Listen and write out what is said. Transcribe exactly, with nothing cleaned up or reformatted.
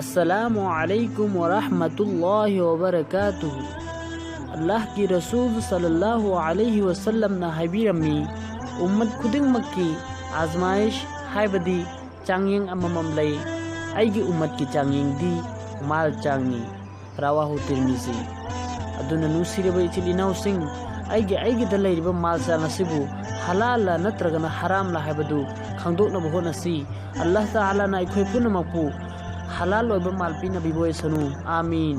ꯑꯁꯂꯥꯃꯨ ꯑꯂꯩꯀꯨꯝ ꯋꯔꯍꯃꯇꯨꯜꯂꯥꯍꯤ ꯋꯕꯔꯀꯥꯇꯨꯍꯨ꯫ ꯑꯜꯂꯥꯍꯀꯤ ꯔꯁꯨꯜ ꯁꯜꯂꯜꯂꯥꯍꯨ ꯑꯂꯩꯍꯤ ꯋꯁꯜꯂꯝꯅ ꯍꯥꯏꯕꯤꯔꯝꯃꯤ, ꯎꯝꯃꯠ ꯈꯨꯗꯤꯡꯃꯛꯀꯤ ꯑꯖꯃꯥꯏꯁ ꯍꯥꯏꯕꯗꯤ ꯆꯥꯡꯌꯦꯡ ꯑꯃꯃꯝ ꯂꯩ꯫ ꯑꯩꯒꯤ ꯎꯝꯃꯠꯀꯤ ꯆꯥꯡꯌꯦꯡꯗꯤ ꯃꯥꯜ ꯆꯥꯡꯅꯤ꯫ ꯔꯋꯥꯍꯨ ꯇꯤꯔꯃꯤꯖꯤ꯫ ꯑꯗꯨꯅ ꯅꯨꯡꯁꯤꯔꯕ ꯏꯆꯤꯜ ꯏꯅꯥꯎꯁꯤꯡ, ꯑꯩꯒꯤ ꯑꯩꯒꯤꯗ ꯂꯩꯔꯤꯕ ꯃꯥꯜ ꯆꯥꯡ ꯑꯁꯤꯕꯨ ꯍꯂꯥꯜꯂ ꯅꯠꯇ꯭ꯔꯒꯅ ꯍꯔꯥꯝꯂ ꯍꯥꯏꯕꯗꯨ ꯈꯪꯗꯣꯛꯅꯕ ꯍꯣꯠꯅꯁꯤ꯫ ꯑꯜꯂꯥꯍ ꯇꯥꯂꯥꯅ ꯑꯩꯈꯣꯏ ꯄꯨꯝꯅꯃꯛꯄꯨ ꯍꯂꯥꯜ ꯑꯣꯏꯕ ꯃꯥꯜ ꯄꯤꯅꯕꯤꯕ ꯑꯣꯏꯁꯅꯨ꯫ ꯑꯥꯃꯤꯟ꯫